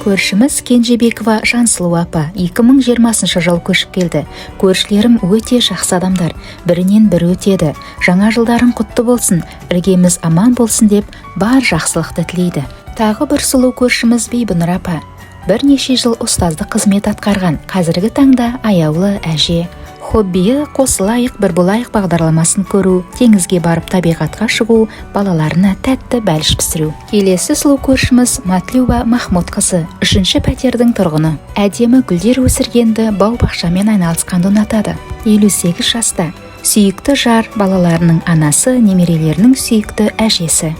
Көршіміз Кенжебекова Жансұлу апа 2020 жыл көшіп келді. Көршілерім өте жақсы адамдар, бірінен бірі өтеді. Жаңа жылдарың құтты болсын, іргеміз аман болсын деп бар жақсылықты тілейді. Тағы бір сұлу көршіміз Бибінұр апа. Бірнеше жыл ұстаздық қызмет атқарған, қазіргі таңда аяулы әже. Хоббиі: «Қосылайық, бір болайық» бағдарламасын көру, теңізге барып табиғатқа шығу, балаларына тәтті бәліш пісіру. Келесі сұлу көршіміз Матлюба Махмұтқызы, үшінші пәтердің тұрғыны. Әдемі гүлдер өсіргенді, бау бақшамен айналысқанды ұнатады. 58 жаста. Сүйікті жар, балаларының анасы, немерелерінің сүйікті әжесі.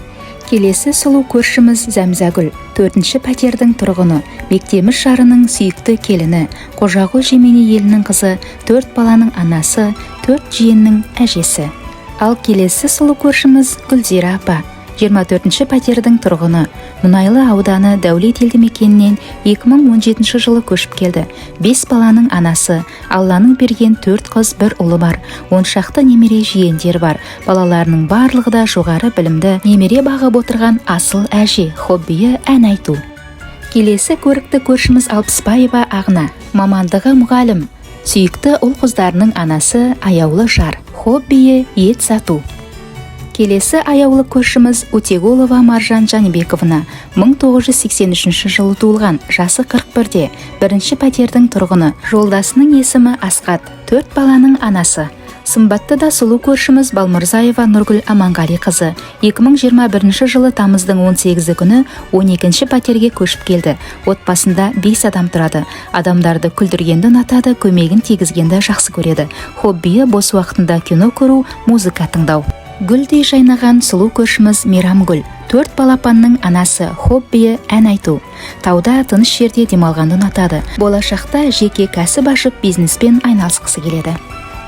Келесі сұлу көршіміз Зәмзәгүл, төртінші пәтердің тұрғыны, Бектеміш жарының сүйікті келіні, Қожағұл Жеменей елінің қызы, төрт баланың анасы, төрт жиеннің әжесі. Ал келесі сұлу көршіміз Гүлзира апа, 24 пәтердің тұрғыны, Мұнайлы ауданы Дәулет елді мекенінен 2017 жылы көшіп келді. Бес баланың анасы, Алланың берген төрт қыз, бір ұлы бар, 10 шақты немере жиендер бар. Балаларының барлығы да жоғары білімді, немере бағып отырған асыл әже. Хоббиі: ән айту. Келесі көрікті көршіміз Алпысбаева Ағна, мамандығы мұғалім, сүйікті ұл қыздарының анасы, аяулы жар. Хоббиі: ет сату. Келесі аяулы көршіміз Утеголова Маржан Жәнібековна, 1983 жылы туылған, жасы 41-де, бірінші пәтердің тұрғыны. Жолдасының есімі Асқат, төрт баланың анасы. Сымбатты да сұлу көршіміз Балмырзаева Нұргүл Аманғалиқызы 2021 жылы тамыздың 18 күні 12 пәтерге көшіп келді. Отбасында 5 адам тұрады. Адамдарды күлдіргенді ұнатады, көмегін тигізгенді жақсы көреді. Хоббиі: бос уақытында кино көру, музыка тыңдау. Гүлдей жайнаған сұлу көршіміз Мейрамгүл, төрт балапанның анасы. Хоббиі: ән айту. Тауда, тыныш жерде демалғанды ұнатады. Болашақта жеке кәсіп ашып, бизнеспен айналысқысы келеді.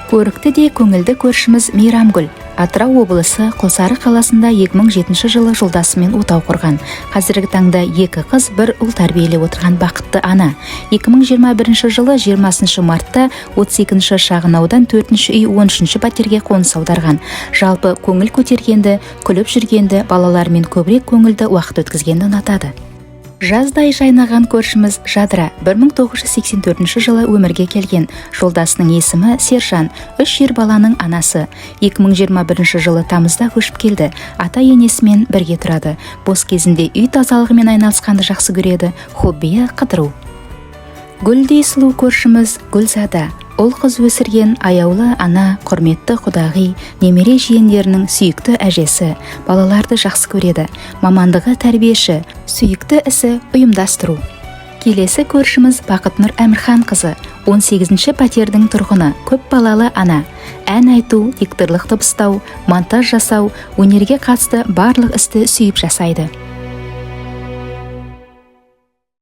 Көрікті де көңілді көршіміз Мейрамгүл Атырау облысы Құлсары қаласында 2007 жылы жолдасымен отау құрған. Қазіргі таңда екі қыз, бір ұл тәрбиелеп отырған бақытты ана. 2021 жылы 20 мартта 32 шағын аудан, 4 үй, 13 пәтерге қоныс аударған. Жалпы көңіл көтергенді, күліп жүргенді, балаларымен көбірек көңілді уақыт өткізгенді ұнатады. Жаздай жайнаған көршіміз Жадыра 1984 жылы өмірге келген. Жолдасының есімі Сержан, үш ер баланың анасы. 2021 жылы тамызда көшіп келді. Ата енесімен бірге тұрады. Бос кезінде үй тазалығымен айналысқанды жақсы көреді. Хоббиі: қыдыру. Гүлдей сұлу көршіміз Гүлзада, ұл қыз өсірген аяулы ана, құрметті құдағи, немере жиендерінің сүйікті әжесі. Балаларды жақсы көреді. Мамандығы тәрбиеші, сүйікті ісі ұйымдастыру. Келесі көршіміз Бақытнұр Әмірханқызы, 18 пәтердің тұрғыны, көп балалы ана. Ән айту, дикторлық дыбыстау, монтаж жасау, өнерге қатысты барлық істі сүйіп жасайды.